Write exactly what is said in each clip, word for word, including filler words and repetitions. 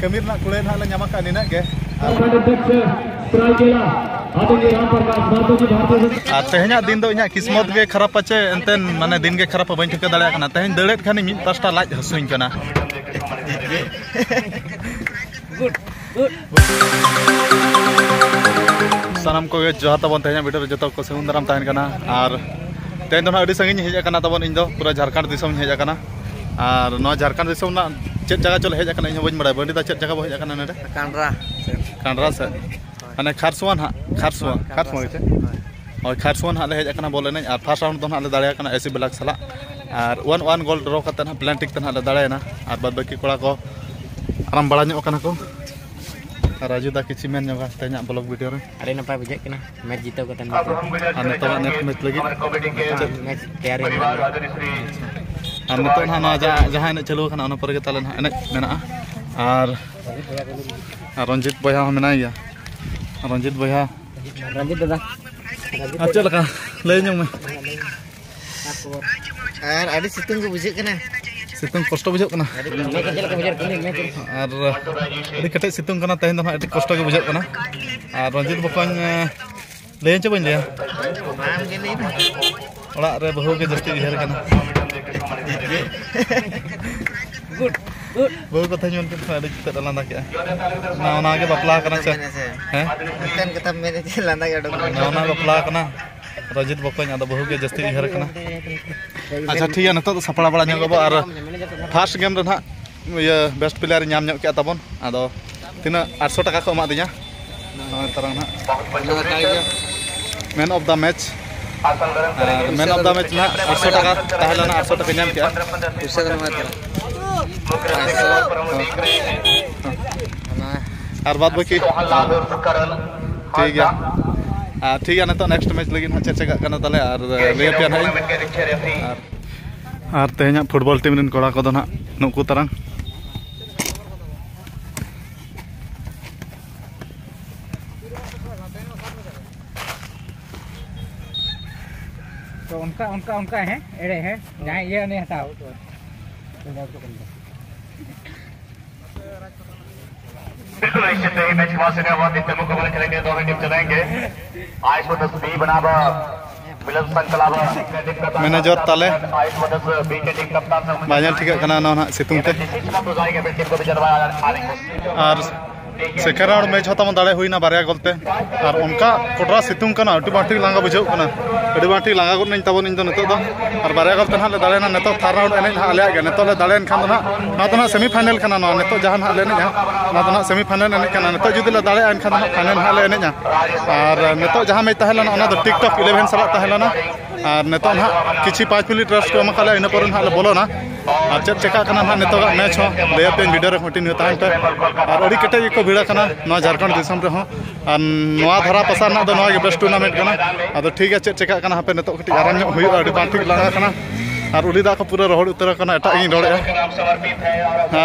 ᱠᱟᱹᱢᱤ ᱨᱮᱱᱟᱜ ᱠᱩᱲᱟᱹᱭ ᱱᱟᱦᱟᱜ ᱞᱮ ᱧᱟᱢ ᱟᱠᱟᱫ ᱱᱤᱱᱟᱹᱜ ᱜᱮ᱾ ᱟᱨ ᱟᱨ ᱛᱮᱦᱮᱧᱟᱜ ᱫᱤᱱ ᱫᱚ ᱤᱧᱟᱹᱜ ᱠᱤᱥᱢᱚᱛ ᱜᱮ ᱠᱷᱟᱨᱟᱯᱟ ᱪᱮ ᱮᱱᱛᱮᱱ, ᱢᱟᱱᱮ, ᱫᱤᱱ ᱜᱮ ᱠᱷᱟᱨᱟᱯᱟ, ᱵᱟᱹᱧ ᱴᱷᱤᱠᱟᱹ ᱫᱟᱲᱮᱭᱟᱜ ᱠᱟᱱᱟ᱾ ᱛᱮᱦᱮᱧ ᱫᱟᱹᱲᱮᱫ ᱠᱷᱟᱱᱤᱧ ᱢᱤᱫ ᱯᱟᱥᱴᱟ ᱞᱟᱡ ᱦᱟᱹᱥᱩᱧ ᱠᱟᱱᱟ᱾ ᱥᱟᱱᱟᱢ ᱠᱚᱜᱮ ᱡᱚᱦᱟᱨ ᱛᱟᱵᱚᱱ᱾ ᱛᱮᱦᱮᱧᱟᱜ ᱵᱷᱤᱰᱤᱭᱳ ᱨᱮ ᱡᱚᱛᱚ ᱠᱚ ᱥᱟᱹᱜᱩᱱ ᱫᱟᱨᱟᱢ ᱛᱟᱦᱮᱱ ᱠᱟᱱᱟ᱾ ᱟᱨ ᱛᱮᱦᱮᱧ ᱫᱚ ᱱᱟᱦᱟᱜ ᱟᱹᱰᱤ ᱥᱟᱺᱜᱤᱧ ᱦᱮᱡ ᱟᱠᱟᱱᱟ ᱛᱟᱵᱚᱱ, ᱤᱧ ᱫᱚ ᱯᱩᱨᱟᱹ ᱡᱷᱟᱲᱠᱷᱚᱸᱰ ᱫᱤᱥᱚᱢ ᱤᱧ ᱦᱮᱡ ᱟᱠᱟᱱᱟ᱾ ᱟᱨ ᱱᱚᱣᱟ ᱡᱷᱟᱲᱠᱷᱚᱸᱰ ᱫᱤᱥᱚᱢ ᱨᱮᱱᱟᱜ ᱪᱮᱫ ᱡᱟᱭᱜᱟ ᱪᱚᱞᱮ ᱦᱮᱡ ᱟᱠᱟᱱᱟ, ᱤᱧ ᱦᱚᱸ ᱵᱟᱹᱧ ᱵᱟᱲᱟᱭᱟ᱾ ᱵᱟᱹᱱᱰᱤ ᱫᱟ, ᱪᱮᱫ ᱡᱟᱭᱜᱟ ᱵᱚ ᱦᱮᱡ ᱟᱠᱟᱱᱟ ᱱᱚᱰᱮ? ᱠᱟᱱᱰᱨᱟ᱾ ᱠᱟᱱᱰᱨᱟ ᱥᱮᱫ? ᱦᱳᱭ᱾ ᱢᱟᱱᱮ ᱠᱷᱟᱨᱥᱚᱣᱟ ᱱᱟᱦᱟᱜ, ᱠᱷᱟᱨᱥᱚᱣᱟ, ᱠᱷᱟᱨᱥᱚᱣᱟ ᱜᱮ ᱪᱮ? ᱦᱳᱭ᱾ ᱦᱳᱭ, ᱠᱷᱟᱨᱥᱚᱣᱟ ᱱᱟᱦᱟᱜ ᱞᱮ ᱦᱮᱡ ᱟᱠᱟᱱᱟ ᱵᱚᱞ ᱮᱱᱮᱡ, ᱟᱨ ᱯᱷᱟᱥᱴ ᱨᱟᱣᱩᱱᱰ ᱫᱚ ᱱᱟᱦᱟᱜ ᱞᱮ ᱫᱟᱲᱮ ᱟᱠᱟᱱᱟ ᱮᱥᱤ ᱵᱞᱟᱠ ᱥᱟᱞᱟᱜ, ᱟᱨ ᱚᱣᱟᱱ ᱚᱣᱟᱱ ᱜᱳᱞ ᱰᱨᱚ ᱠᱟᱛᱮ ᱱᱟᱦᱟᱜ ᱯᱮᱱᱟᱞᱴᱤ ᱛᱮ ᱱᱟᱦᱟᱜ ᱞᱮ ᱫᱟᱲᱮᱭᱮᱱᱟ, ᱟᱨ ᱵᱟᱫ ᱵᱟᱹᱠᱤ ᱠᱚᱲᱟ ᱠᱚ ᱟᱨᱟᱢ ᱵᱟᱲᱟ ᱧᱚᱜ ᱠᱟᱱᱟ ᱠᱚ᱾ ᱟᱨ ᱨᱟᱡᱩ ᱫᱟ ᱠᱤᱪᱷᱩ ᱢᱮᱱ ᱧᱚᱜᱟ ᱛᱮᱦᱮᱧᱟᱜ ᱵᱞᱚᱜ ᱵᱷᱤᱰᱤᱭᱳ ᱨᱮ᱾ ᱟᱹᱰᱤ ᱱᱟᱯᱟᱭ ᱵᱩᱡᱷᱟᱹᱜ ᱠᱟᱱᱟ ᱢᱮᱪ ᱡᱤᱛᱟᱹᱣ ᱠᱟᱛᱮ᱾ ᱟᱨ ᱱᱤᱛᱚᱜ ᱱᱮᱠᱥᱴ ᱢᱮᱪ ᱞᱟᱹᱜᱤᱫ ᱢᱮᱪ ᱛᱮᱭᱟᱨᱤ ᱢᱮᱱᱟᱜᱼᱟ᱾ ᱟᱨ ᱱᱤᱛᱚᱜ ᱱᱟᱦᱟᱜ ᱱᱚᱣᱟ ᱡᱟ-, ᱡᱟᱦᱟᱸ ᱮᱱᱮᱡ ᱪᱟᱹᱞᱩ ᱟᱠᱟᱱᱟ, ᱚᱱᱟ ᱯᱚᱨᱮ ᱜᱮ ᱛᱟᱦᱚᱞᱮ ᱱᱟᱦᱟᱜ ᱮᱱᱮᱡ ᱢᱮᱱᱟᱜᱼᱟ᱾ ᱟᱨ, ᱟᱨ ᱨᱚᱧᱡᱤᱛ ᱵᱚᱭᱦᱟ ᱦᱚᱸ ᱢᱮᱱᱟᱭ ᱜᱮᱭᱟ᱾ ᱨᱚᱧᱡᱤᱛ ᱵᱚᱭᱦᱟ᱾ ᱨᱚᱧᱡᱤᱛ ᱫᱟᱫᱟ᱾ ᱟᱨ ᱪᱮᱫ ᱞᱮᱠᱟ? ᱞᱟᱹᱭ ᱧᱚᱜ ᱢᱮ᱾ ᱟᱨ ᱟᱹᱰᱤ ᱥᱤᱛᱩᱝ ᱜᱮ ᱵᱩᱡᱷᱟᱹᱜ ᱠᱟᱱᱟ᱾ ᱥᱤᱛᱩᱝ ᱠᱚᱥᱴᱚ ᱵᱩᱡᱷᱟᱹᱜ ᱠᱟᱱᱟ᱾ ᱟᱹᱰᱤ ᱢᱮᱪ ᱪᱮᱫ ᱞᱮᱠᱟ ᱵᱩᱡᱷᱟᱹᱜ ᱠᱟᱱᱟ? ᱢᱮᱪ ᱟᱨ ᱟᱹᱰᱤ ᱠᱮᱴᱮᱡ ᱥᱤᱛᱩᱝ ᱠᱟᱱᱟ ᱛᱮᱦᱮᱧ ᱫᱚ ᱱᱟᱦᱟᱜ, ᱟᱹᱰᱤ ᱠᱚᱥᱴᱚ ᱜᱮ ᱵᱩᱡᱷᱟᱹᱜ ᱠᱟᱱᱟ᱾ ᱟᱨ ᱨᱚᱧᱡᱤᱛ ᱵᱚᱠᱚᱧ, ᱮ, ᱞᱟᱹᱭᱟᱹᱧ ᱪᱮ ᱵᱟᱹᱧ ᱞᱟᱹᱭᱟ? ᱟᱢ ᱜᱮ ᱞᱟᱹᱭ ᱢᱮ᱾ ᱚᱲᱟᱜ ᱨᱮ ᱵᱟᱹᱦᱩ ᱜᱮ ᱡᱟᱹᱥᱛᱤ ᱩᱭᱦᱟᱹᱨ ᱠᱟᱱᱟ᱾ ᱵᱟᱹᱦᱩ ᱠᱟᱛᱷᱟᱧ ᱢᱮᱱ ᱠᱮᱫ ᱠᱷᱟᱱ ᱟᱹᱰᱤ ᱡᱩᱛᱟᱹᱜ ᱞᱟᱸᱫᱟ ᱠᱮᱜᱼᱟ᱾ ᱱᱟᱣᱟ ᱱᱟᱣᱟ ᱜᱮ ᱵᱟᱯᱞᱟ ᱠᱟᱱᱟ ᱥᱮ? ᱢᱮᱱᱟ ᱥᱮ? ᱦᱮᱸ? ᱚᱱᱠᱟᱱ ᱠᱟᱛᱷᱟᱢ ᱢᱮᱱᱮᱫ ᱪᱮ ᱞᱟᱸᱫᱟ ᱜᱮ ᱩᱰᱩᱠ ᱮᱱᱟ᱾ ᱱᱟᱣᱟ ᱱᱟᱣᱟ ᱵᱟᱯᱞᱟ ᱠᱟᱱᱟ᱾ ᱨᱚᱡᱤᱛ ᱵᱚᱠᱚᱧ, ᱟᱫᱚ ᱵᱟᱹᱦᱩ ᱜᱮ ᱡᱟᱹᱥᱛᱤ ᱩᱭᱦᱟᱹᱨ ᱠᱟᱱᱟ᱾ ᱟᱪᱪᱷᱟ, ᱴᱷᱤᱠ ᱜᱮᱭᱟ, ᱱᱤᱛᱚᱜ ᱫᱚ ᱥᱟᱯᱲᱟᱣ ᱵᱟᱲᱟ ᱧᱚᱜ ᱟᱵᱚ᱾ ᱟᱨ ᱯᱷᱟᱥᱴ ᱜᱮᱢ ᱨᱮ ᱱᱟᱦᱟᱜ ᱤᱭᱟᱹ ᱵᱮᱥᱴ ᱯᱞᱮᱭᱟᱨ ᱧᱟᱢ ᱧᱚᱜ ᱠᱮᱜᱼᱟ ᱛᱟᱵᱚᱱ᱾ ᱟᱫᱚ ᱛᱤᱱᱟᱹᱜ ᱟᱴᱥᱚ ᱴᱟᱠᱟ ᱠᱚ ᱮᱢᱟᱫᱤᱧᱟ᱾ ᱱᱚᱜᱼᱚᱭ ᱛᱟᱨᱟᱝ ᱱᱟᱦᱟᱜ᱾ Man of the match. R man of the match ᱱᱟᱦᱟᱜ ᱟᱴᱥᱚ ᱴᱟᱠᱟ ᱛᱟᱦᱮᱸ ᱞᱮᱱᱟ, ᱟᱴᱥᱚ ᱴᱟᱠᱟ ᱧᱟᱢ ᱠᱮᱜᱼᱟ᱾ ᱯᱩᱭᱥᱟᱹ ᱫᱚ ᱱᱚᱣᱟ ᱛᱟᱨᱟ᱾ ᱚᱱᱟ ᱟᱨ ᱵᱟᱫ ᱵᱟᱹᱠᱤ ᱴᱷᱤᱠ ᱜᱮᱭᱟ᱾ ᱟᱨ ᱴᱷᱤᱠ ᱜᱮᱭᱟ, ᱱᱤᱛᱚᱜ ᱱᱮᱠᱥᱴ ᱢᱮᱪ ᱞᱟᱹᱜᱤᱫ ᱦᱟᱸᱜ ᱪᱮᱫ ᱪᱮᱠᱟᱜ ᱠᱟᱱᱟ ᱛᱟᱦᱞᱮ, ᱟᱨ ᱞᱟᱹᱭ ᱟᱯᱮᱭᱟ ᱱᱟᱦᱟᱜ ᱤᱧ᱾ ᱟᱨ, ᱟᱨ ᱛᱮᱦᱮᱧᱟᱜ ᱯᱷᱩᱴᱵᱚᱞ ᱴᱤᱢ ᱨᱮᱱ ᱠᱚᱲᱟ ᱠᱚᱫᱚ ᱱᱟᱦᱟᱜ ᱱᱩᱠᱩ ᱛᱟᱨᱟᱝ᱾ ᱛᱚ ᱚᱱᱠᱟ, ᱚᱱᱠᱟ, ᱚᱱᱠᱟ, ᱦᱮᱸ, ᱮᱲᱮ, ᱦᱮᱸ, ᱡᱟᱦᱟᱸᱭ ᱤᱭᱟᱹ ᱩᱱᱤ ᱦᱟᱛᱟᱣ᱾ ᱱᱚᱛᱮ ᱨᱟᱡᱽ ᱯᱟᱛᱟ ᱢᱮᱱᱟᱜᱼᱟ᱾ मैच हुआ से वह नित्य मुकाबले खेलेंगे, दोनों टीम चलेंगे। आयुष को दस बी बना ब मिलन संकला ब मैनेजर ताले। आयुष को दस बी के टीम कप्तान से ᱵᱟᱭ ᱧᱮᱞ ᱴᱷᱤᱠᱟᱹᱜ ᱠᱟᱱᱟ ᱱᱚᱣᱟ ᱱᱟᱦᱟᱜ ᱥᱤᱛᱩᱝ ᱛᱮ᱾ ᱟᱨ ᱥᱮᱠᱮᱱᱰ ᱨᱟᱣᱩᱱᱰ ᱢᱮᱪ ᱦᱚᱸ ᱛᱟᱵᱚᱱ ᱫᱟᱲᱮ ᱦᱩᱭᱱᱟ ᱵᱟᱨᱭᱟ ᱜᱳᱞ ᱛᱮ᱾ ᱟᱨ ᱚᱱᱠᱟ ᱠᱚᱰᱨᱟ ᱥᱤᱛᱩᱝ ᱠᱟᱱᱟ, ᱟᱹᱰᱤ ᱵᱟᱹᱲᱛᱤ ᱞᱟᱸᱜᱟ ᱵᱩᱡᱷᱟᱹᱜ ᱠᱟᱱᱟ, ᱟᱹᱰᱤ ᱵᱟᱹᱲᱛᱤ ᱞᱟᱸᱜᱟ ᱜᱚᱫ ᱱᱟᱹᱧ ᱛᱟᱵᱚᱱ ᱤᱧ ᱫᱚ ᱱᱤᱛᱚᱜ ᱫᱚ᱾ ᱟᱨ ᱵᱟᱨᱭᱟ ᱜᱳᱞ ᱛᱮ ᱱᱟᱦᱟᱜ ᱞᱮ ᱫᱟᱲᱮᱭᱮᱱᱟ᱾ ᱱᱤᱛᱚᱜ ᱛᱷᱟᱨᱰ ᱨᱟᱣᱩᱱᱰ ᱮᱱᱮᱡ ᱱᱟᱦᱟᱜ ᱟᱞᱮᱭᱟᱜ ᱜᱮ᱾ ᱱᱤᱛᱚᱜ ᱞᱮ ᱫᱟᱲᱮᱭᱮᱱ ᱠᱷᱟᱱ ᱫᱚ ᱱᱟᱦᱟᱜ, ᱱᱚᱣᱟ ᱫᱚ ᱱᱟᱦᱟᱜ ᱥᱮᱢᱤ ᱯᱷᱟᱭᱱᱮᱞ ᱠᱟᱱᱟ, ᱱᱚᱣᱟ ᱱᱤᱛᱚᱜ ᱡᱟᱦᱟᱸ ᱱᱟᱦᱟᱜ ᱞᱮ ᱮᱱᱮᱡᱼᱟ, ᱱᱚᱣᱟ ᱫᱚ ᱱᱟᱦᱟᱜ ᱥᱮᱢᱤ ᱯᱷᱟᱭᱱᱮᱞ ᱮᱱᱮᱡ ᱠᱟᱱᱟ᱾ ᱱᱤᱛᱚᱜ ᱡᱩᱫᱤ ᱞᱮ ᱫᱟᱲᱮᱭᱟᱜᱼᱟ, ᱮᱱᱠᱷᱟᱱ ᱫᱚ ᱱᱟᱦᱟᱜ ᱯᱷᱟᱭᱱᱮᱞ ᱱᱟᱦᱟᱜ ᱞᱮ ᱮᱱᱮᱡᱼᱟ᱾ ᱟᱨ ᱱᱤᱛᱚᱜ ᱡᱟᱦᱟᱸ ᱢᱮᱪ ᱛᱟᱦᱮᱸ ᱞᱮᱱᱟ, ᱚᱱᱟ ᱫᱚ ᱴᱤᱠᱴᱚᱠ ᱤᱞᱮᱵᱷᱮᱱ ᱥᱟᱞᱟᱜ ᱛᱟᱦᱮᱸ ᱞᱮᱱᱟ᱾ ᱟᱨ ᱱᱤᱛᱚᱜ ᱱᱟᱦᱟᱜ ᱠᱤᱪᱷᱤ ᱯᱟᱸᱪ ᱢᱤᱱᱤᱴ ᱨᱮᱥᱴ ᱠᱚ ᱮᱢ ᱠᱟᱜ ᱞᱮᱭᱟ, ᱤᱱᱟᱹ ᱯᱚᱨᱮ ᱱᱟᱦᱟᱜ ᱞᱮ ᱵᱚᱞᱚᱱᱟ᱾ ᱟᱨ ᱪᱮᱫ ᱪᱮᱠᱟᱜ ᱠᱟᱱᱟ ᱱᱟᱦᱟᱜ ᱱᱤᱛᱚᱜᱟᱜ ᱢᱮᱪ ᱦᱚᱸ ᱞᱟᱹᱭ ᱟᱯᱮᱭᱟᱹᱧ ᱵᱷᱤᱰᱤᱭᱳ ᱨᱮ ᱠᱚᱱᱴᱤᱱᱤᱭᱩ ᱛᱟᱦᱮᱱ ᱯᱮ᱾ ᱟᱨ ᱟᱹᱰᱤ ᱠᱮᱴᱮᱡ ᱜᱮᱠᱚ ᱵᱷᱤᱲ ᱟᱠᱟᱱᱟ ᱱᱚᱣᱟ ᱡᱷᱟᱲᱠᱷᱚᱸᱰ ᱫᱤᱥᱚᱢ ᱨᱮᱦᱚᱸ᱾ ᱟᱨ ᱱᱚᱣᱟ ᱫᱷᱟᱨᱟ ᱯᱟᱥᱟ ᱨᱮᱱᱟᱜ ᱫᱚ ᱱᱚᱣᱟ ᱜᱮ ᱵᱮᱥᱴ ᱴᱩᱨᱱᱟᱢᱮᱱᱴ ᱠᱟᱱᱟ᱾ ᱟᱫᱚ ᱴᱷᱤᱠ ᱜᱮᱭᱟ, ᱪᱮᱫ ᱪᱮᱠᱟᱜ ᱠᱟᱱᱟ ᱦᱟᱯᱮ ᱱᱤᱛᱚᱜ ᱠᱟᱹᱴᱤᱡ ᱟᱨᱟᱢ ᱧᱚᱜ ᱦᱩᱭᱩᱜᱼᱟ, ᱟᱹᱰᱤ ᱵᱟᱝ ᱴᱷᱤᱠ ᱞᱟᱜᱟᱜ ᱠᱟᱱᱟ᱾ ᱟᱨ ᱩᱞᱤ ᱫᱟᱜ ᱠᱚ ᱯᱩᱨᱟᱹ ᱨᱚᱦᱚᱲ ᱩᱛᱟᱹᱨ ᱟᱠᱟᱱᱟ, ᱮᱴᱟᱜ ᱜᱤᱧ ᱨᱚᱲᱮᱫᱼᱟ᱾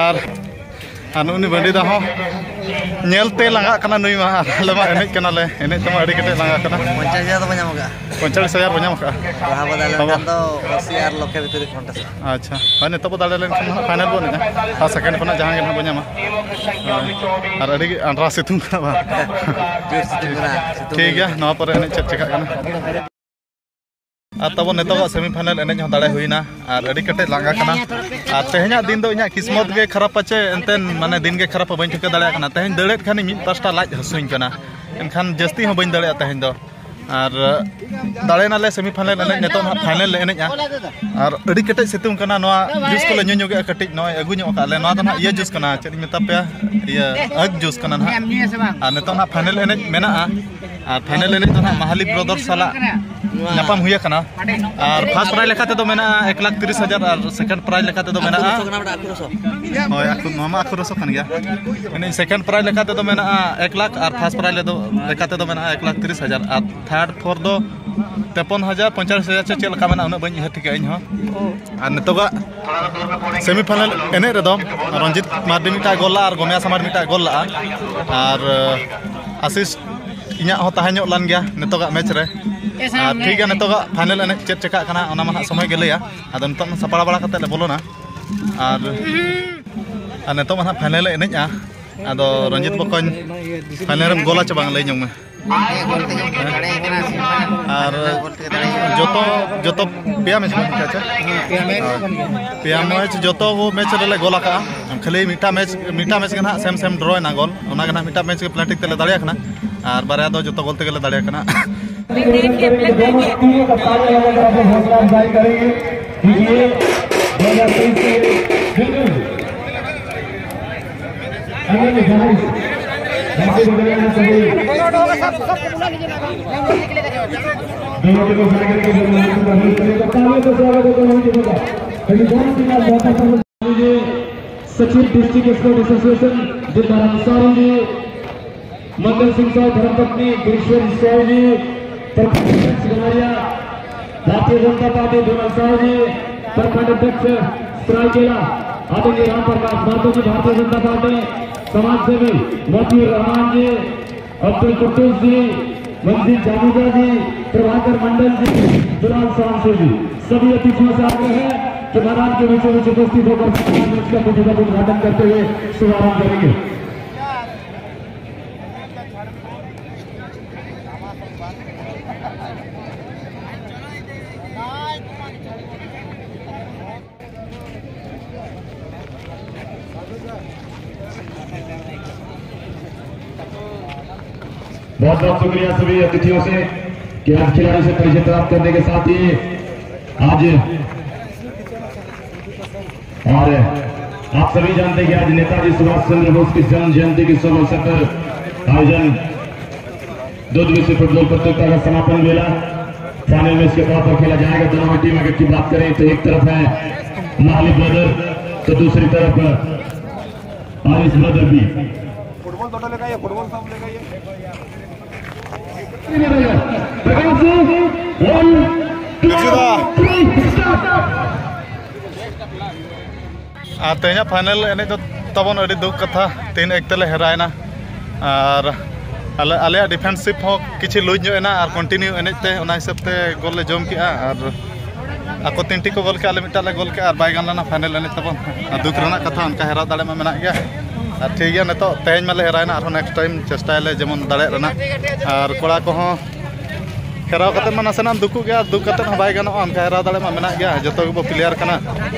ᱟᱨ ᱟᱨ ᱱᱩᱜᱼᱩ ᱱᱩᱭ ᱵᱟᱹᱱᱰᱤ ᱫᱟ ᱦᱚᱸ ᱧᱮᱞ ᱛᱮ ᱞᱟᱸᱜᱟᱜ ᱠᱟᱱᱟ ᱱᱩᱭ ᱢᱟ, ᱟᱨ ᱟᱞᱮ ᱢᱟ ᱮᱱᱮᱡ ᱠᱟᱱᱟᱞᱮ, ᱮᱱᱮᱡ ᱛᱮᱢᱟ ᱟᱹᱰᱤ ᱠᱮᱴᱮᱡ ᱞᱟᱸᱜᱟ ᱠᱟᱱᱟ᱾ ᱯᱚᱧᱪᱟᱥ ᱦᱟᱡᱟᱨ ᱫᱚ ᱵᱚ ᱧᱟᱢ ᱟᱠᱟᱫᱼᱟ᱾ ᱯᱚᱧᱪᱟᱥ ᱦᱟᱡᱟᱨ ᱵᱚ ᱧᱟᱢ ᱟᱠᱟᱫᱼᱟ᱾ ᱞᱟᱦᱟ ᱵᱚ ᱫᱟᱲᱮ ᱵᱟᱵᱟ᱾ ᱞᱮᱱᱠᱷᱟᱱ ᱫᱚ ᱟᱥᱤ ᱟᱨ ᱞᱚᱠᱷᱮ ᱵᱷᱤᱛᱤᱨ ᱨᱮ ᱠᱚᱱᱴᱮᱥᱴ᱾ ᱟᱪᱪᱷᱟ, ᱦᱳᱭ, ᱱᱤᱛᱚᱜ ᱵᱚ ᱫᱟᱲᱮ ᱞᱮᱱᱠᱷᱟᱱ ᱫᱚ ᱦᱟᱸᱜ ᱯᱷᱟᱭᱱᱮᱞ ᱵᱚ ᱮᱱᱮᱡᱼᱟ᱾ ᱯᱷᱟᱥᱴ ᱥᱮᱠᱮᱱᱰ ᱠᱷᱚᱱᱟᱜ ᱡᱟᱦᱟᱸ ᱜᱮ ᱱᱟᱦᱟᱜ ᱵᱚ ᱧᱟᱢᱟ᱾ ᱦᱳᱭ, ᱟᱨ ᱟᱹᱰᱤ ᱜᱮ ᱟᱸᱰᱨᱟ ᱥᱤᱛᱩᱝ ᱠᱟᱱᱟ ᱵᱟᱝ? ᱡᱳᱨ ᱥᱤᱛᱩᱝ ᱠᱟᱱᱟ, ᱥᱤᱛᱩᱝ ᱴᱷᱤᱠ ᱜᱮᱭᱟ, ᱱᱚᱣᱟ ᱯᱚᱨᱮ ᱮᱱᱮᱡ ᱪᱮᱫ ᱪᱮᱠᱟᱜ ᱠᱟᱱᱟ᱾ ᱟᱨ ᱛᱟᱵᱚ ᱱᱤᱛᱚᱜᱟᱜ ᱥᱮᱢᱤ ᱯᱷᱟᱭᱱᱮᱞ ᱮᱱᱮᱡ ᱦᱚᱸ ᱫᱟᱲᱮ ᱦᱩᱭᱱᱟ, ᱟᱨ ᱟᱹᱰᱤ ᱠᱮᱴᱮᱡ ᱞᱟᱸᱜᱟ ᱠᱟᱱᱟ᱾ ᱟᱨ ᱛᱮᱦᱮᱧᱟᱜ ᱫᱤᱱ ᱫᱚ ᱤᱧᱟᱹᱜ ᱠᱤᱥᱢᱚᱛ ᱜᱮ ᱠᱷᱟᱨᱟᱯᱟ ᱪᱮ ᱮᱱᱛᱮᱱ, ᱢᱟᱱᱮ, ᱫᱤᱱ ᱜᱮ ᱠᱷᱟᱨᱟᱯᱟ, ᱵᱟᱹᱧ ᱴᱷᱤᱠᱟᱹ ᱫᱟᱲᱮᱭᱟᱜ ᱠᱟᱱᱟ᱾ ᱛᱮᱦᱮᱧ ᱫᱟᱹᱲᱮᱫ ᱠᱷᱟᱱᱤᱧ ᱢᱤᱫ ᱯᱟᱥᱴᱟ ᱞᱟᱡ ᱦᱟᱹᱥᱩᱧ ᱠᱟᱱᱟ, ᱮᱱᱠᱷᱟᱱ ᱡᱟᱹᱥᱛᱤ ᱦᱚᱸ ᱵᱟᱹᱧ ᱫᱟᱲᱮᱭᱟᱜᱼᱟ ᱛᱮᱦᱮᱧ ᱫᱚ᱾ ᱟᱨ ᱫᱟᱲᱮᱭᱮᱱᱟᱞᱮ ᱥᱮᱢᱤ ᱯᱷᱟᱭᱱᱮᱞ ᱮᱱᱮᱡ, ᱱᱤᱛᱚᱜ ᱱᱟᱦᱟᱜ ᱯᱷᱟᱭᱱᱮᱞ ᱞᱮ ᱮᱱᱮᱡᱼᱟ᱾ ᱟᱨ ᱟᱹᱰᱤ ᱠᱮᱴᱮᱡ ᱥᱤᱛᱩᱝ ᱠᱟᱱᱟ, ᱱᱚᱣᱟ ᱡᱩᱥ ᱠᱚᱞᱮ ᱧᱩ ᱧᱚᱜᱮᱜᱼᱟ ᱠᱟᱹᱴᱤᱡ, ᱱᱚᱜᱼᱚᱭ ᱟᱹᱜᱩ ᱧᱚᱜ ᱟᱠᱟᱫ ᱞᱮ᱾ ᱱᱚᱣᱟ ᱫᱚ ᱱᱟᱦᱟᱜ ᱤᱭᱟᱹ ᱡᱩᱥ ᱠᱟᱱᱟ, ᱪᱮᱫ ᱤᱧ ᱢᱮᱛᱟ ᱯᱮᱭᱟ, ᱤᱭᱟᱹ ᱟᱹᱠ ᱡᱩᱥ ᱠᱟᱱᱟ ᱱᱟᱦᱟᱜ᱾ ᱟᱨ ᱱᱤᱛᱚᱜ ᱱᱟᱦᱟᱜ ᱯᱷᱟᱭᱱᱮᱞ ᱮᱱᱮᱡ ᱢᱮᱱᱟᱜᱼᱟ᱾ ᱟᱨ ᱯᱷᱟᱭᱱᱮᱞ ᱮᱱᱮᱡ ᱫᱚ ᱱᱟᱦᱟᱜ ᱢᱟᱦᱟᱞᱤ ᱵᱨᱚᱫᱟᱨᱥ ᱥᱟᱞᱟᱜ ᱧᱟᱯᱟᱢ ᱦᱩᱭ ᱟᱠᱟᱱᱟ᱾ ᱟᱨ ᱯᱷᱟᱥᱴ ᱯᱨᱟᱭᱤᱡᱽ ᱞᱮᱠᱟ ᱛᱮᱫᱚ ᱢᱮᱱᱟᱜᱼᱟ ᱮᱠ ᱞᱟᱠᱷ ᱛᱤᱨᱤᱥ ᱦᱟᱡᱟᱨ, ᱟᱨ ᱥᱮᱠᱮᱱᱰ ᱯᱨᱟᱭᱤᱡᱽ ᱞᱮᱠᱟ ᱛᱮᱫᱚ ᱢᱮᱱᱟᱜᱼᱟ, ᱦᱳᱭ, ᱟᱠᱚ, ᱱᱚᱣᱟ ᱢᱟ ᱟᱠᱚ ᱨᱚᱥᱚ ᱠᱟᱱ ᱜᱮᱭᱟ᱾ ᱤᱱᱟᱹ ᱥᱮᱠᱮᱱᱰ ᱯᱨᱟᱭᱤᱡᱽ ᱞᱮᱠᱟ ᱛᱮᱫᱚ ᱢᱮᱱᱟᱜᱼᱟ ᱮᱠ ᱞᱟᱠᱷ, ᱟᱨ ᱯᱷᱟᱥᱴ ᱯᱨᱟᱭᱤᱡᱽ ᱞᱮᱠᱟ ᱛᱮᱫᱚ ᱢᱮᱱᱟᱜᱼᱟ ᱮᱠ ᱞᱟᱠᱷ ᱛᱤᱨᱤᱥ ᱦᱟᱡᱟᱨ, ᱟᱨ ᱛᱷᱟᱨᱰ ᱯᱷᱳᱨ ᱫᱚ ᱛᱮᱯᱚᱱ ᱦᱟᱡᱟᱨ, ᱯᱚᱧᱪᱟᱥ ᱦᱟᱡᱟᱨ ᱪᱚ ᱪᱮᱫ ᱞᱮᱠᱟ ᱢᱮᱱᱟᱜᱼᱟ, ᱩᱱᱟᱹᱜ ᱵᱟᱹᱧ ᱩᱭᱦᱟᱹᱨ ᱴᱷᱤᱠᱟ ᱤᱧ ᱦᱚᱸ᱾ ᱟᱨ ᱱᱤᱛᱚᱜᱟᱜ ᱥᱮᱢᱤ ᱯᱷᱟᱭᱱᱟᱞ ᱮᱱᱮᱡ ᱨᱮᱫᱚ ᱨᱚᱧᱡᱤᱛ ᱢᱟᱨᱰᱤ ᱢᱤᱫᱴᱟᱜ ᱜᱳᱞ ᱞᱟᱜᱼᱟ ᱟᱨ ᱜᱚᱢᱭᱟ ᱥᱟᱢᱟᱨ ᱢᱤᱫᱴᱟᱜ ᱜᱳᱞ ᱞᱟᱜᱼᱟ, ᱟᱨ ᱟᱥᱤᱥ ᱤᱧᱟᱹᱜ ᱦᱚᱸ ᱛᱟᱦᱮᱸ ᱧᱚᱜ ᱞᱮᱱ ᱜᱮᱭᱟ ᱱᱤᱛᱚᱜᱟᱜ ᱢᱮᱪ ᱨᱮ᱾ ᱟᱨ ᱴᱷᱤᱠ ᱜᱮᱭᱟ, ᱱᱤᱛᱚᱜᱟᱜ ᱯᱷᱟᱭᱱᱟᱞ ᱮᱱᱮᱡ ᱪᱮᱫ ᱪᱮᱠᱟᱜ ᱠᱟᱱᱟ, ᱚᱱᱟ ᱢᱟ ᱱᱟᱦᱟᱜ ᱥᱚᱢᱚᱭ ᱜᱮ ᱞᱟᱹᱭᱟ᱾ ᱟᱫᱚ ᱱᱤᱛᱚᱜ ᱢᱟ ᱥᱟᱯᱲᱟᱣ ᱵᱟᱲᱟ ᱠᱟᱛᱮᱫ ᱞᱮ ᱵᱚᱞᱚᱱᱟ᱾ ᱟᱨ, ᱟᱨ ᱱᱤᱛᱚᱜ ᱢᱟ ᱱᱟᱦᱟᱜ ᱯᱷᱟᱭᱱᱟᱞ ᱞᱮ ᱮᱱᱮᱡᱼᱟ᱾ ᱟᱫᱚ ᱨᱚᱧᱡᱤᱛ ᱵᱚᱠᱚᱧ, ᱯᱷᱟᱭᱱᱮᱞ ᱨᱮᱢ ᱜᱳᱞᱟ ᱪᱮ ᱵᱟᱝ, ᱞᱟᱹᱭ ᱧᱚᱜ ᱢᱮ᱾ ᱟᱨ ᱡᱚᱛᱚ, ᱡᱚᱛᱚ ᱯᱮᱭᱟ ᱢᱮᱪ ᱠᱚ ᱠᱷᱮᱞ ᱪᱮ? ᱯᱮᱭᱟ ᱢᱮᱪ ᱡᱚᱛᱚ ᱢᱮᱪ ᱨᱮᱞᱮ ᱜᱳᱞ ᱟᱠᱟᱜᱼᱟ᱾ ᱠᱷᱟᱹᱞᱤ ᱢᱤᱫᱴᱟᱝ ᱢᱮᱪ, ᱢᱤᱫᱴᱟᱝ ᱢᱮᱪ ᱜᱮ ᱱᱟᱦᱟᱜ ᱥᱮᱢ ᱥᱮᱢ ᱰᱨᱚᱭᱮᱱᱟ ᱜᱳᱞ, ᱚᱱᱟ ᱜᱮ ᱱᱟᱦᱟᱜ ᱢᱤᱫᱴᱟᱝ ᱢᱮᱪ ᱜᱮ ᱯᱮᱱᱟᱞᱴᱤ ᱛᱮᱞᱮ ᱫᱟᱲᱮᱭᱟᱜ ᱠᱟᱱᱟ, ᱟᱨ ᱵᱟᱨᱭᱟ ᱫᱚ ᱡᱚᱛᱚ ᱜᱳᱞ ᱛᱮᱜᱮᱞᱮ ᱫᱟᱲᱮᱭᱟᱜ ᱠᱟᱱᱟ᱾ सचिव डिस्ट्रिक्ट स्पोर्ट्स एसोसिएशन दिलदार अंसारी जी, मंगल सिंह साहू, धर्मपत्नी गुरेश्वर साहू जी, प्रखंड अध्यक्ष गमरिया, भारतीय जनता पार्टी डोनल साहू जी, प्रखंड अध्यक्ष सरायकेला, आदरणीय राम प्रकाश महतो जी, भारतीय जनता पार्टी, समाज सेवी मोतीउर रहमान जी, अब्दुल कुद्दूस जी, मंजिल जामुजा जी, प्रभाकर मंडल जी, दुलाल सामसू जी, सभी अतिथियों से आग्रह है कि मैदान के बीचों बीच उपस्थित होकर इसका प्रतिभा का उद्घाटन करते हुए शुभारंभ करेंगे। बहुत बहुत शुक्रिया सभी अतिथियों से कि आज खिलाड़ी से परिचय प्राप्त करने के साथ ही आज और आप सभी जानते हैं कि आज नेताजी सुभाष चंद्र बोस की जन्म जयंती के शुभ अवसर पर आयोजन दो दिवसीय फुटबॉल प्रतियोगिता का समापन मेला फाइनल मैच के तौर पर खेला जाएगा। दोनों टीम अगर की बात करें तो एक तरफ है महाली ब्रदर, तो दूसरी तरफ आरिस ब्रदर भी। फुटबॉल दोनों लेगा ये, फुटबॉल सब लेगा ये। Prakash ji, one, two, three, start। ᱟᱨ ᱛᱮᱦᱮᱧᱟᱜ ᱯᱷᱟᱭᱱᱮᱞ ᱮᱱᱮᱡ ᱫᱚ ᱛᱟᱵᱚᱱ ᱟᱹᱰᱤ ᱫᱩᱠ ᱠᱟᱛᱷᱟ, ᱛᱤᱱ ᱮᱠ ᱛᱮᱞᱮ ᱦᱮᱨᱟᱭᱮᱱᱟ᱾ ᱟᱨ ᱟᱞᱮ, ᱟᱞᱮᱭᱟᱜ ᱰᱤᱯᱷᱮᱱᱥᱤᱵᱽ ᱦᱚᱸ ᱠᱤᱪᱷᱩ ᱞᱩᱡᱽ ᱧᱚᱜ ᱮᱱᱟ, ᱟᱨ ᱠᱚᱱᱴᱤᱱᱤᱭᱩ ᱮᱱᱮᱡ ᱛᱮ ᱚᱱᱟ ᱦᱤᱥᱟᱹᱵ ᱛᱮ ᱜᱳᱞ ᱞᱮ ᱡᱚᱢ ᱠᱮᱜᱼᱟ᱾ ᱟᱨ ᱟᱠᱚ ᱛᱤᱱᱴᱤ ᱠᱚ ᱜᱳᱞ ᱠᱮᱜᱼᱟ, ᱟᱞᱮ ᱢᱤᱫᱴᱟᱝ ᱞᱮ ᱜᱳᱞ ᱠᱮᱜᱼᱟ, ᱟᱨ ᱵᱟᱭ ᱜᱟᱱ ᱞᱮᱱᱟ ᱯᱷᱟᱭᱱᱮᱞ ᱮᱱᱮᱡ ᱛᱟᱵᱚᱱ᱾ ᱟᱨ ᱫᱩᱠ ᱨᱮᱱᱟᱜ ᱠᱟᱛᱷᱟ, ᱚᱱᱠᱟ ᱦᱮᱨᱟᱣ ᱫᱟᱲᱮ ᱢᱟ ᱢᱮᱱᱟᱜ ᱜᱮᱭᱟ᱾ ᱟᱨ ᱴᱷᱤᱠ ᱜᱮᱭᱟ, ᱱᱤᱛᱚᱜ ᱛᱮᱦᱮᱧ ᱢᱟᱞᱮ ᱦᱮᱨᱟᱭᱮᱱᱟ, ᱟᱨᱦᱚᱸ ᱱᱮᱠᱥᱴ ᱴᱟᱭᱤᱢ ᱪᱮᱥᱴᱟᱭᱟᱞᱮ ᱡᱮᱢᱚᱱ ᱫᱟᱲᱮᱭᱟᱜ ᱨᱮᱱᱟᱜ᱾ ᱟᱨ ᱠᱚᱲᱟ ᱠᱚᱦᱚᱸ ᱦᱮᱨᱟᱣ ᱠᱟᱛᱮ ᱢᱟ ᱱᱟᱥᱮᱱᱟᱜ ᱮᱢ ᱫᱩᱠᱩᱜ ᱜᱮᱭᱟ, ᱫᱩᱠ ᱠᱟᱛᱮ ᱦᱚᱸ ᱵᱟᱭ ᱜᱟᱱᱚᱜᱼᱟ, ᱚᱱᱠᱟ ᱦᱮᱨᱟᱣ ᱫᱟᱲᱮ ᱢᱟ ᱢᱮᱱᱟᱜ ᱜᱮᱭᱟ, ᱡᱚᱛᱚ ᱜᱮᱵᱚ ᱯᱞᱮᱭᱟᱨ ᱠᱟᱱᱟ᱾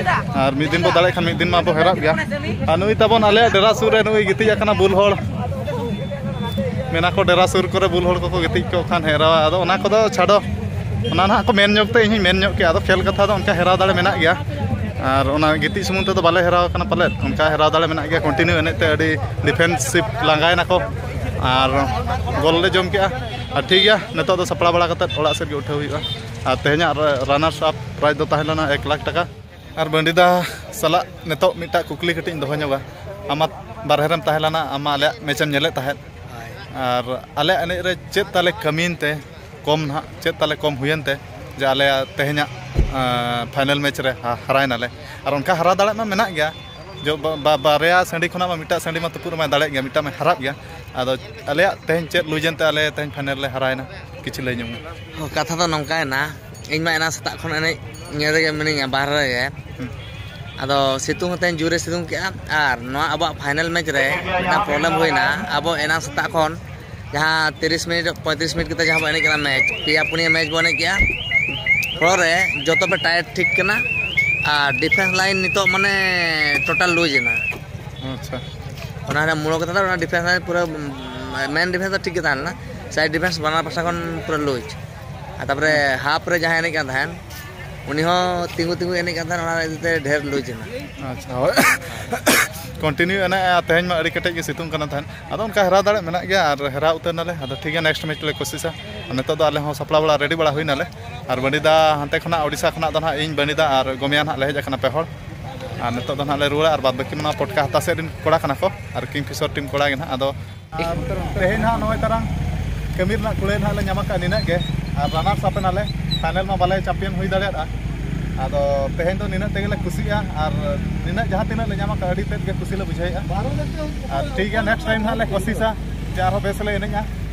ᱟᱨ ᱢᱤᱫ ᱫᱤᱱ ᱵᱚ ᱫᱟᱲᱮᱭᱟᱜ ᱠᱷᱟᱱ ᱢᱤᱫ ᱫᱤᱱ ᱢᱟ ᱵᱚ ᱦᱮᱨᱟᱜ ᱜᱮᱭᱟ᱾ ᱟᱨ ᱱᱩᱭ ᱛᱟᱵᱚᱱ ᱟᱞᱮᱭᱟᱜ ᱰᱮᱨᱟ ᱥᱩᱨ ᱨᱮ ᱱᱩᱭ ᱜᱤᱛᱤᱡ ᱟᱠᱟᱱᱟ ᱵᱩᱞ ᱦᱚᱲ, ᱢᱮᱱᱟ ᱠᱚ ᱰᱮᱨᱟ ᱥᱩᱨ ᱠᱚᱨᱮ ᱵᱩᱞ ᱦᱚᱲ ᱠᱚᱠᱚ ᱜᱤᱛᱤᱡ ᱠᱚᱜ ᱠᱷᱟᱱ ᱦᱮᱨᱟᱣᱟ, ᱟᱫᱚ ᱚᱱᱟ ᱠᱚᱫᱚ ᱪᱷᱟᱰᱚ, ᱚᱱᱟ ᱱᱟᱦᱟᱜ ᱠᱚ ᱢᱮᱱ ᱧᱚᱜ ᱛᱮ ᱤᱧ ᱦᱚᱧ ᱢᱮᱱ ᱧᱚᱜ ᱠᱮᱜᱼᱟ᱾ ᱟᱫᱚ ᱠᱷᱮᱞ ᱠᱟᱛᱷᱟ ᱫᱚ ᱚᱱᱠᱟ ᱦᱮᱨᱟᱣ ᱫᱟᱲᱮ ᱢᱮᱱᱟᱜ ᱜᱮᱭᱟ, ᱟᱨ ᱚᱱᱟ ᱜᱤᱛᱤᱡ ᱥᱩᱢᱩᱝ ᱛᱮᱫᱚ ᱵᱟᱞᱮ ᱦᱮᱨᱟᱣ ᱠᱟᱱᱟ ᱯᱟᱞᱮᱫ, ᱚᱱᱠᱟ ᱦᱮᱨᱟᱣ ᱫᱟᱲᱮ ᱢᱮᱱᱟᱜ ᱜᱮᱭᱟ᱾ ᱠᱚᱱᱴᱤᱱᱤᱭᱩ ᱮᱱᱮᱡ ᱛᱮ ᱟᱹᱰᱤ ᱰᱤᱯᱷᱮᱱᱥᱤᱵᱷ ᱞᱟᱸᱜᱟᱭᱮᱱᱟ ᱠᱚ, ᱟᱨ ᱜᱳᱞ ᱞᱮ ᱡᱚᱢ ᱠᱮᱜᱼᱟ᱾ ᱟᱨ ᱴᱷᱤᱠ ᱜᱮᱭᱟ, ᱱᱤᱛᱚᱜ ᱫᱚ ᱥᱟᱯᱲᱟᱣ ᱵᱟᱲᱟ ᱠᱟᱛᱮᱫ ᱚᱲᱟᱜ ᱥᱮᱫ ᱜᱮ ᱩᱴᱷᱟᱹᱣ ᱦᱩᱭᱩᱜᱼᱟ᱾ ᱟᱨ ᱛᱮᱦᱮᱧᱟᱜ ᱨᱟᱱᱟᱨᱥ ᱟᱯ ᱯᱨᱟᱭᱤᱡᱽ ᱫᱚ ᱛᱟᱦᱮᱸ ᱞᱮᱱᱟ ᱮᱠ ᱞᱟᱠᱷ ᱴᱟᱠᱟ᱾ ᱟᱨ ᱵᱟᱹᱱᱰᱤᱫᱟ ᱥᱟᱞᱟᱜ ᱱᱤᱛᱚᱜ ᱢᱤᱫᱴᱟᱜ ᱠᱩᱠᱞᱤ ᱠᱟᱹᱴᱤᱡ ᱤᱧ ᱫᱚᱦᱚ ᱧᱚᱜᱟ᱾ ᱟᱢᱟᱜ ᱵᱟᱨᱦᱮ ᱨᱮᱢ ᱛᱟᱦᱮᱸ ᱞᱮᱱᱟ, ᱟᱢ ᱢᱟ ᱟᱞᱮᱭᱟᱜ ᱢᱮᱪ ᱮᱢ ᱧᱮᱞᱮᱫ ᱛᱟᱦᱮᱸᱫ, ᱟᱨ ᱟᱞᱮᱭᱟᱜ ᱮᱱᱮᱡ ᱨᱮ ᱪᱮᱫ ᱛᱟᱞᱮ ᱠᱟᱹᱢᱤᱭᱮᱱ ᱛᱮ ᱠᱚᱢ ᱱᱟᱦᱟᱜ, ᱪᱮᱫ ᱛᱟᱞᱮ ᱠᱚᱢ ᱦᱩᱭᱮᱱ ᱛᱮ ᱡᱮ ᱟᱞᱮᱭᱟᱜ ᱛᱮᱦᱮᱧᱟᱜ ᱯᱷᱟᱭᱱᱮᱞ ᱢᱮᱪ ᱨᱮ ᱦᱟ- ᱦᱟᱨᱟᱭᱮᱱᱟᱞᱮ? ᱟᱨ ᱚᱱᱠᱟ ᱦᱟᱨᱟ ᱫᱟᱲᱮᱜ ᱢᱟ ᱢᱮᱱᱟᱜ ᱜᱮᱭᱟ, ᱡᱚ ᱵᱟ- ᱵᱟ- ᱵᱟᱨᱭᱟ ᱥᱟᱺᱰᱤ ᱠᱷᱚᱱᱟᱜ ᱢᱟ ᱢᱤᱫᱴᱟᱜ ᱥᱟᱺᱰᱤ ᱢᱟ ᱛᱩᱯᱩᱫ ᱨᱮᱢᱟᱭ ᱫᱟᱲᱮᱭᱟᱜ ᱜᱮᱭᱟ, ᱢᱤᱫᱴᱟᱝ ᱢᱟᱭ ᱦᱟᱨᱟᱜ ᱜᱮᱭᱟ᱾ ᱟᱫᱚ ᱟᱞᱮᱭᱟᱜ ᱛᱮᱦᱮᱧ ᱪᱮᱫ ᱞᱩᱡᱮᱱ ᱛᱮ ᱟᱞᱮ ᱛᱮᱦᱮᱧ ᱯᱷᱟᱭᱱᱮᱞ ᱞᱮ ᱦᱟᱨᱟᱭᱮᱱᱟ, ᱠᱤᱪᱷᱩ ᱞᱟᱹᱭ ᱧᱚᱜ ᱢᱮ᱾ ᱦᱚᱸ, ᱠᱟᱛᱷᱟ ᱫᱚ ᱱᱚᱝᱠᱟᱭᱮᱱᱟ, ᱤᱧ ᱢᱟ ᱮᱱᱟᱝ ᱥᱮᱛᱟᱜ ᱠᱷᱚᱱ ᱮᱱᱮᱡ ᱧᱮᱞ ᱨᱮᱜᱮ ᱢᱤᱱᱟᱹᱧᱟ, ᱵᱟᱦᱨᱮ ᱨᱮᱜᱮ᱾ ᱟᱫᱚ ᱥᱤᱛᱩᱝ ᱦᱚᱸ ᱛᱮᱦᱮᱧ ᱡᱳᱨᱮ ᱥᱤᱛᱩᱝ ᱠᱮᱜᱼᱟ, ᱟᱨ ᱱᱚᱣᱟ ᱟᱵᱚᱣᱟᱜ ᱯᱷᱟᱭᱱᱮᱞ ᱢᱮᱪ ᱨᱮ ᱢᱤᱫᱴᱟᱝ ᱯᱨᱚᱵᱞᱮᱢ ᱦᱩᱭᱱᱟ᱾ ᱟᱵᱚ ᱮᱱᱟᱝ ᱥᱮᱛᱟᱜ ᱠᱷᱚᱱ ᱡᱟᱦᱟᱸ ᱛᱤᱨᱤᱥ ᱢᱤᱱᱤᱴ, ᱯᱚᱸᱭᱛᱨᱤᱥ ᱢᱤᱱᱤᱴ ᱠᱟᱛᱮ ᱡᱟᱦᱟᱸ ᱵᱚ ᱮᱱᱮᱡ ᱠᱟᱱᱟ ᱢᱮᱪ, ᱯᱮᱭᱟ ᱯᱩᱱᱭᱟᱹ ᱢᱮᱪ ᱵᱚ ᱮᱱᱮᱡ ᱠᱮᱜᱼᱟ, ᱯᱚᱨᱮ ᱡᱚᱛᱚ ᱯᱮ ᱴᱟᱭᱤᱴ ᱴᱷᱤᱠ ᱠᱟᱱᱟ, ᱟᱨ ᱰᱤᱯᱷᱮᱱᱥ ᱞᱟᱭᱤᱱ ᱱᱤᱛᱚᱜ ᱢᱟᱱᱮ ᱴᱳᱴᱟᱞ ᱞᱩᱡᱽ ᱮᱱᱟ᱾ ᱟᱪᱪᱷᱟ᱾ ᱚᱱᱟ ᱨᱮᱱᱟᱜ ᱢᱩᱲ ᱠᱟᱛᱷᱟ ᱫᱚ ᱚᱱᱟ ᱰᱤᱯᱷᱮᱱᱥ ᱞᱟᱭᱤᱱ ᱯᱩᱨᱟᱹ, ᱢᱮᱱ ᱰᱤᱯᱷᱮᱱᱥ ᱫᱚ ᱴᱷᱤᱠ ᱜᱮ ᱛᱟᱦᱮᱸ ᱞᱮᱱᱟ, ᱥᱟᱭᱤᱰ ᱰᱤᱯᱷᱮᱱᱥ ᱵᱟᱱᱟᱨ ᱯᱟᱦᱴᱟ ᱠᱷᱚᱱ ᱯᱩᱨᱟᱹ ᱞᱩᱡᱽ᱾ ᱟᱨ ᱛᱟᱯᱚᱨᱮ ᱦᱟᱯ ᱨᱮ ᱡᱟᱦᱟᱸᱭ ᱮᱱᱮᱡ ᱠᱟᱱ ᱛᱟᱦᱮᱸᱱ, ᱩᱱᱤ ᱦᱚᱸ ᱛᱤᱸᱜᱩ ᱛᱤᱸᱜᱩ ᱮᱱᱮᱡ ᱠᱟᱱ ᱛᱟᱦᱮᱸᱱ, ᱚᱱᱟ ᱤᱫᱤ ᱛᱮ ᱰᱷᱮᱨ ᱞᱩᱡᱽ ᱮᱱᱟ᱾ ᱟᱪᱪᱷᱟ, ᱦᱳᱭ᱾ ᱠᱚᱱᱴᱤᱱᱤᱭᱩ ᱮᱱᱮᱡ, ᱟᱨ ᱛᱮᱦᱮᱧ ᱢᱟ ᱟᱹᱰᱤ ᱠᱮᱴᱮᱡ ᱜᱮ ᱥᱤᱛᱩᱝ ᱠᱟᱱᱟ ᱛᱟᱦᱮᱸᱫ, ᱟᱫᱚ ᱚᱱᱠᱟ ᱦᱮᱨᱟᱣ ᱫᱟᱲᱮ ᱢᱮᱱᱟᱜ ᱜᱮᱭᱟ, ᱟᱨ ᱦᱮᱨᱟᱣ ᱩᱛᱟᱹᱨ ᱱᱟᱞᱮ᱾ ᱟᱫᱚ ᱴᱷᱤᱠ ᱜᱮᱭᱟ, ᱱᱮᱠᱥᱴ ᱢᱮᱪ ᱞᱮ ᱠᱳᱥᱤᱥᱟ᱾ ᱟᱨ ᱱᱤᱛᱚᱜ ᱫᱚ ᱟᱞᱮ ᱦᱚᱸ ᱥᱟᱯᱲᱟᱣ ᱵᱟᱲᱟ, ᱨᱮᱰᱤ ᱵᱟᱲᱟ ᱦᱩᱭ ᱱᱟᱞᱮ᱾ ᱟᱨ ᱵᱟᱹᱱᱤᱫᱟ ᱦᱟᱱᱛᱮ ᱠᱷᱚᱱᱟᱜ, ᱳᱰᱤᱥᱟ ᱠᱷᱚᱱᱟᱜ ᱫᱚ ᱱᱟᱦᱟᱜ ᱤᱧ, ᱵᱟᱹᱱᱤᱫᱟ ᱟᱨ ᱜᱚᱢᱭᱟ ᱱᱟᱦᱟᱜ ᱞᱮ ᱦᱮᱡ ᱟᱠᱟᱱᱟ ᱯᱮ ᱦᱚᱲ᱾ ᱟᱨ ᱱᱤᱛᱚᱜ ᱫᱚ ᱱᱟᱦᱟᱜ ᱞᱮ ᱨᱩᱣᱟᱹᱲᱟ, ᱟᱨ ᱵᱟᱫ ᱵᱟᱹᱠᱤ ᱢᱟ ᱯᱚᱴᱠᱟ ᱦᱟᱛᱟ ᱥᱮᱫ ᱨᱮᱱ ᱠᱚᱲᱟ ᱠᱟᱱᱟ ᱠᱚ, ᱟᱨ ᱠᱤᱝ ᱯᱷᱤᱥᱟᱨ ᱴᱤᱢ ᱠᱚᱲᱟ ᱜᱮ ᱱᱟᱦᱟᱜ᱾ ᱟᱫᱚ ᱟᱨ ᱛᱮᱦᱮᱧ ᱱᱟᱦᱟᱜ ᱱᱚᱜᱼᱚᱭ ᱛᱟᱨᱟᱝ ᱠᱟᱹᱢᱤ ᱨᱮᱱᱟᱜ ᱠᱩᱲᱟᱹᱭ ᱱᱟᱦᱟᱜ ᱞᱮ ᱧᱟᱢ ᱟᱠᱟᱫᱼᱟ ᱱᱤᱱᱟᱹᱜ ᱜᱮ, ᱟᱨ ᱨᱟᱱᱟᱨᱥ ᱟᱯ ᱮᱱᱟᱞᱮ, ᱯᱷᱟᱭᱱᱮᱞ ᱢᱟ ᱵᱟᱞᱮ ᱪᱟᱢᱯᱤᱭᱟᱱ ᱦᱩᱭ ᱫᱟᱲᱮᱭᱟᱫᱼᱟ᱾ ᱟᱫᱚ ᱛᱮᱦᱮᱧ ᱫᱚ ᱱᱤᱱᱟᱹᱜ ᱛᱮᱜᱮ ᱞᱮ ᱠᱩᱥᱤᱜᱼᱟ, ᱟᱨ ᱱᱤᱱᱟᱹᱜ ᱡᱟᱦᱟᱸ ᱛᱤᱱᱟᱹᱜ ᱞᱮ ᱧᱟᱢ ᱟᱠᱟᱫᱼᱟ, ᱟᱹᱰᱤ ᱛᱮᱫ ᱜᱮ ᱠᱩᱥᱤ ᱞᱮ ᱵᱩᱡᱷᱟᱹᱣᱮᱫᱼᱟ᱾ ᱟᱨ ᱴᱷᱤᱠ ᱜᱮᱭᱟ, ᱱᱮᱠᱥᱴ ᱴᱟᱭᱤᱢ ᱱᱟᱦᱟᱜ ᱞᱮ ᱠᱳᱥᱤᱥᱟ ᱡᱮ ᱟᱨᱦᱚᱸ ᱵᱮᱥ ᱞᱮ ᱮᱱᱮᱡᱼᱟ᱾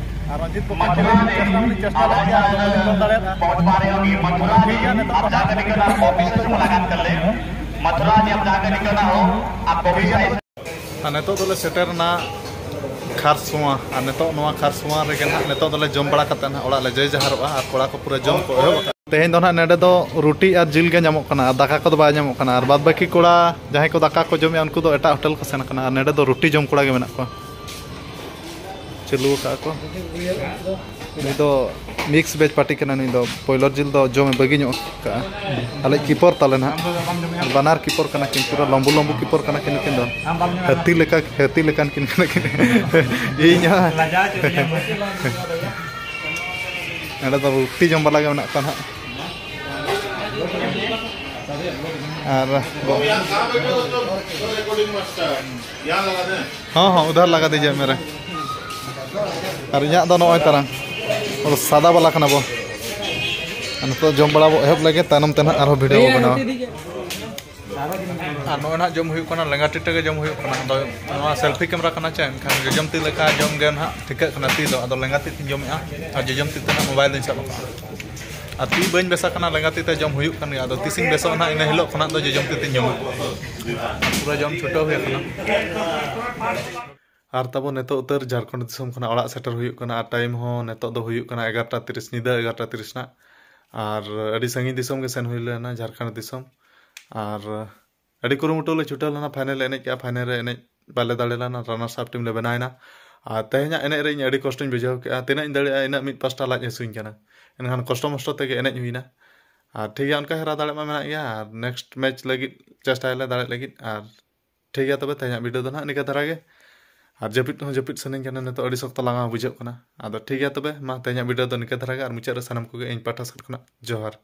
ᱟᱨ ᱨᱚᱧᱡᱤᱛ ᱵᱚᱠᱚᱧ ᱪᱮᱥᱴᱟ ᱢᱟᱞᱤᱧ ᱪᱮᱥᱴᱟ ᱞᱮᱫ ᱜᱮᱭᱟ, ᱟᱫᱚ ᱵᱟᱹᱞᱤᱧ ᱫᱚᱱ ᱫᱟᱲᱮᱭᱟᱫᱼᱟ᱾ ᱴᱷᱤᱠ ᱜᱮᱭᱟ, ᱱᱤᱛᱚᱜ ᱫᱚ ᱱᱟᱦᱟᱜ ᱢᱚᱛᱷᱩᱨᱟ ᱡᱮ ᱟᱯ ᱡᱟᱦᱟᱸ ᱠᱚ ᱢᱮᱛᱟᱜ ᱠᱟᱱᱟ, ᱚᱯᱷᱤᱥ ᱴᱷᱤᱠ ᱜᱮᱭᱟ᱾ ᱟᱨ ᱱᱤᱛᱚᱜ ᱫᱚᱞᱮ ᱥᱮᱴᱮᱨ ᱮᱱᱟ ᱠᱷᱟᱨᱥᱚᱣᱟ᱾ ᱟᱨ ᱱᱤᱛᱚᱜ ᱱᱚᱣᱟ ᱠᱷᱟᱨᱥᱚᱣᱟ ᱨᱮᱜᱮ ᱱᱟᱦᱟᱜ ᱱᱤᱛᱚᱜ ᱫᱚᱞᱮ ᱡᱚᱢ ᱵᱟᱲᱟ ᱠᱟᱛᱮ ᱱᱟᱦᱟᱜ ᱚᱲᱟᱜ ᱞᱮ ᱡᱟᱹᱭ ᱡᱟᱦᱟᱨᱚᱜᱼᱟ᱾ ᱟᱨ ᱠᱚᱲᱟ ᱠᱚ ᱯᱩᱨᱟᱹ ᱡᱚᱢ ᱠᱚ ᱮᱦᱚᱵ ᱟᱠᱟᱫᱟ᱾ ᱛᱮᱦᱮᱧ ᱫᱚ ᱱᱟᱦᱟᱜ ᱱᱚᱰᱮ ᱫᱚ ᱨᱩᱴᱤ ᱟᱨ ᱡᱤᱞ ᱜᱮ ᱧᱟᱢᱚᱜ ᱠᱟᱱᱟ, ᱟᱨ ᱫᱟᱠᱟ ᱠᱚᱫᱚ ᱵᱟᱭ ᱧᱟᱢᱚᱜ ᱠᱟᱱᱟ᱾ ᱟᱨ ᱵᱟᱫ ᱵᱟᱹᱠᱤ ᱠᱚᱲᱟ ᱡᱟᱦᱟᱸᱭ ᱠᱚ ᱫᱟᱠᱟ ᱠᱚ ᱡᱚᱢᱮᱜᱼᱟ, ᱩᱱᱠᱩ ᱫᱚ ᱮᱴᱟᱜ ᱦᱳᱴᱮᱞ ᱠᱚ ᱥᱮᱱ ᱟᱠᱟᱱᱟ᱾ ᱟᱨ ᱱᱚᱰᱮ ᱫᱚ ᱨᱩᱴᱤ ᱡᱚᱢ ᱠᱚᱲᱟ ᱜᱮ ᱢᱮᱱᱟᱜ ᱠᱚᱣᱟ᱾ ᱪᱟᱹᱞᱩ ᱟᱠᱟᱫᱼᱟ ᱠᱚ᱾ ᱱᱩᱭ ᱫᱚ ᱢᱤᱠᱥ ᱵᱷᱮᱡᱽ ᱯᱟᱨᱴᱤ ᱠᱟᱱᱟ᱾ ᱱᱩᱭ ᱫᱚ ᱵᱚᱭᱞᱟᱨ ᱡᱤᱞ ᱫᱚ ᱡᱚᱢᱮ ᱵᱟᱹᱜᱤ ᱧᱚᱜ ᱠᱟᱜᱼᱟ᱾ ᱟᱞᱮ ᱠᱤᱯᱚᱨ ᱛᱟᱞᱮ ᱱᱟᱦᱟᱜ, ᱵᱟᱱᱟᱨ ᱠᱤᱯᱚᱨ ᱠᱟᱱᱟ ᱠᱤᱱ, ᱯᱩᱨᱟᱹ ᱞᱚᱢᱵᱩ ᱞᱚᱢᱵᱩ ᱠᱤᱯᱚᱨ ᱠᱟᱱᱟ ᱠᱤᱱ᱾ ᱱᱩᱠᱤᱱ ᱫᱚ ᱦᱟᱹᱛᱤ ᱞᱮᱠᱟ, ᱦᱟᱹᱛᱤ ᱞᱮᱠᱟᱱ ᱠᱤᱱ ᱠᱟᱱᱟ ᱠᱤᱱ᱾ ᱤᱧ ᱦᱚᱸ ᱱᱚᱰᱮ ᱫᱚ ᱨᱩᱴᱤ ᱡᱚᱢ ᱵᱟᱞᱟ ᱜᱮ ᱢᱮᱱᱟᱜ ᱠᱚᱣᱟ ᱱᱟᱦᱟᱜ᱾ ᱟᱨ ᱦᱚᱸ ᱦᱚᱸ, ᱩᱫᱷᱟᱨ ᱞᱟᱜᱟ ᱫᱤᱡᱤᱭᱮ ᱢᱮᱨᱮ᱾ ᱟᱨ ᱤᱧᱟᱹᱜ ᱫᱚ ᱱᱚᱜᱼᱚᱭ ᱛᱟᱨᱟᱝ, ᱟᱵᱚ ᱥᱟᱫᱟ ᱵᱟᱞᱟ ᱠᱟᱱᱟ ᱵᱚ᱾ ᱟᱨ ᱱᱤᱛᱚᱜ ᱡᱚᱢ ᱵᱟᱲᱟ ᱵᱚ ᱮᱦᱚᱵ ᱞᱮᱜᱮ, ᱛᱟᱭᱱᱚᱢ ᱛᱮ ᱱᱟᱦᱟᱜ ᱟᱨᱦᱚᱸ ᱵᱷᱤᱰᱤᱭᱳ ᱵᱚ ᱵᱮᱱᱟᱣᱟ᱾ ᱟᱨ ᱱᱚᱜᱼᱚᱭ ᱱᱟᱦᱟᱜ ᱡᱚᱢ ᱦᱩᱭᱩᱜ ᱠᱟᱱᱟ, ᱞᱮᱸᱜᱟ ᱛᱤ ᱛᱮᱜᱮ ᱡᱚᱢ ᱦᱩᱭᱩᱜ ᱠᱟᱱᱟ᱾ ᱟᱫᱚ ᱱᱚᱣᱟ ᱥᱮᱞᱯᱷᱤ ᱠᱮᱢᱮᱨᱟ ᱠᱟᱱᱟ ᱪᱮ, ᱮᱱᱠᱷᱟᱱ ᱡᱚᱡᱚᱢ ᱛᱤ ᱞᱮᱠᱟ ᱡᱚᱢ ᱜᱮ ᱱᱟᱦᱟᱜ ᱴᱷᱤᱠᱟᱹᱜ ᱠᱟᱱᱟ ᱛᱤ ᱫᱚ᱾ ᱟᱫᱚ ᱞᱮᱸᱜᱟ ᱛᱤ ᱛᱤᱧ ᱡᱚᱢᱮᱜᱼᱟ ᱟᱨ ᱡᱚᱡᱚᱢ ᱛᱤ ᱛᱮ ᱱᱟᱦᱟᱜ ᱢᱳᱵᱟᱭᱤᱞ ᱫᱚᱧ ᱥᱟᱵ ᱟᱠᱟᱫᱼᱟ᱾ ᱟᱨ ᱛᱤ ᱵᱟᱹᱧ ᱵᱮᱥᱟ ᱠᱟᱱᱟ, ᱞᱮᱸᱜᱟ ᱛᱤ ᱛᱮ ᱡᱚᱢ ᱦᱩᱭᱩᱜ ᱠᱟᱱ ᱜᱮᱭᱟ᱾ ᱟᱫᱚ ᱛᱤᱥᱤᱧ ᱵᱮᱥᱚᱜᱼᱟ ᱱᱟᱦᱟᱜ, ᱤᱱᱟᱹ ᱦᱤᱞᱳᱜ ᱠᱷᱚᱱᱟᱜ ᱫᱚ ᱡᱚᱡᱚᱢ ᱛᱤ ᱛᱤᱧ ᱡᱚᱢᱟ᱾ ᱯᱩᱨᱟᱹ ᱡᱚᱢ ᱪᱷᱩᱴᱟᱹᱣ ᱦᱩᱭ ᱟᱠᱟᱱᱟ᱾ ᱟᱨ ᱛᱟᱵᱚ ᱱᱤᱛᱚᱜ ᱩᱛᱟᱹᱨ ᱡᱷᱟᱲᱠᱷᱚᱸᱰ ᱫᱤᱥᱚᱢ ᱠᱷᱚᱱᱟᱜ ᱚᱲᱟᱜ ᱥᱮᱴᱮᱨ ᱦᱩᱭᱩᱜ ᱠᱟᱱᱟ᱾ ᱟᱨ ᱴᱟᱭᱤᱢ ᱦᱚᱸ ᱱᱤᱛᱚᱜ ᱫᱚ ᱦᱩᱭᱩᱜ ᱠᱟᱱᱟ ᱮᱜᱟᱨᱚᱴᱟ ᱛᱤᱨᱤᱥ, ᱧᱤᱫᱟᱹ ᱮᱜᱟᱨᱚᱴᱟ ᱛᱤᱨᱤᱥ ᱱᱟᱜ᱾ ᱟᱨ ᱟᱹᱰᱤ ᱥᱟᱺᱜᱤᱧ ᱫᱤᱥᱚᱢ ᱜᱮ ᱥᱮᱱ ᱦᱩᱭ ᱞᱮᱱᱟ, ᱡᱷᱟᱲᱠᱷᱚᱸᱰ ᱫᱤᱥᱚᱢ᱾ ᱟᱨ ᱟᱹᱰᱤ ᱠᱩᱨᱩᱢᱩᱴᱩ ᱞᱮ ᱪᱷᱩᱴᱟᱹᱣ ᱞᱮᱱᱟ, ᱯᱷᱟᱭᱱᱮᱞ ᱞᱮ ᱮᱱᱮᱡ ᱠᱮᱜᱼᱟ᱾ ᱯᱷᱟᱭᱱᱮᱞ ᱨᱮ ᱮᱱᱮᱡ ᱵᱟᱞᱮ ᱫᱟᱲᱮ ᱞᱮᱱᱟ, ᱨᱟᱱᱟᱨᱥ ᱟᱯ ᱴᱤᱢ ᱞᱮ ᱵᱮᱱᱟᱣ ᱮᱱᱟ᱾ ᱟᱨ ᱛᱮᱦᱮᱧᱟᱜ ᱮᱱᱮᱡ ᱨᱮ ᱤᱧ ᱟᱹᱰᱤ ᱠᱚᱥᱴᱚᱧ ᱵᱩᱡᱷᱟᱹᱣ ᱠᱮᱜᱼᱟ, ᱛᱤᱱᱟᱹᱜ ᱤᱧ ᱫᱟᱲᱮᱭᱟᱜᱼᱟ ᱤᱱᱟᱹᱜ ᱢᱤᱫ ᱯᱟᱥᱴᱟ ᱞᱟᱡ ᱦᱟᱹᱥᱩᱧ ᱠᱟᱱᱟ᱾ ᱮᱱᱠᱷᱟᱱ ᱠᱚᱥᱴᱚ ᱢᱚᱥᱴᱚ ᱛᱮᱜᱮ ᱮᱱᱮᱡ ᱦᱩᱭᱱᱟ᱾ ᱟᱨ ᱴᱷᱤᱠ ᱜᱮᱭᱟ, ᱚᱱᱠᱟ ᱦᱮᱨᱟ ᱫᱟᱲᱮ ᱢᱟ ᱢᱮᱱᱟᱜ ᱜᱮᱭᱟ, ᱟᱨ ᱱᱮᱠᱥᱴ ᱢᱮᱪ ᱞᱟᱹᱜᱤᱫ ᱪᱮᱥᱴᱟᱭᱟᱞᱮ ᱫᱟᱲᱮᱜ ᱞᱟᱹᱜᱤᱫ᱾ ᱟᱨ ᱴᱷᱤᱠ ᱜᱮᱭᱟ ᱛᱚᱵᱮ, ᱛᱮᱦᱮᱧᱟᱜ ᱵᱷᱤᱰᱤᱭᱳ ᱫᱚ ᱱᱟᱦᱟᱜ ᱱᱤᱠᱟᱹ ᱫᱷᱟᱨᱟ ᱜᱮ᱾ ᱟᱨ ᱡᱟᱹᱯᱤᱫ ᱦᱚᱸ ᱡᱟᱹᱯᱤᱫ ᱥᱟᱱᱟᱧ ᱠᱟᱱᱟ, ᱱᱤᱛᱚᱜ ᱟᱹᱰᱤ ᱥᱚᱠᱛᱚ ᱞᱟᱸᱜᱟ ᱦᱚᱸ ᱵᱩᱡᱷᱟᱹᱜ ᱠᱟᱱᱟ᱾ ᱟᱫᱚ ᱴᱷᱤᱠ ᱜᱮᱭᱟ ᱛᱚᱵᱮ, ᱢᱟ ᱛᱮᱦᱮᱧᱟᱜ ᱵᱷᱤᱰᱤᱭᱳ ᱫᱚ ᱱᱤᱠᱟᱹ ᱫᱷᱟᱨᱟ ᱜᱮ, ᱟᱨ ᱢᱩᱪᱟᱹᱫ ᱨᱮ ᱥᱟᱱᱟᱢ ᱠᱚᱜᱮ ᱤᱧ ᱯᱟᱦᱴᱟ ᱥᱮᱫ ᱠᱷᱚᱱᱟᱜ ᱡᱚᱦᱟᱨ᱾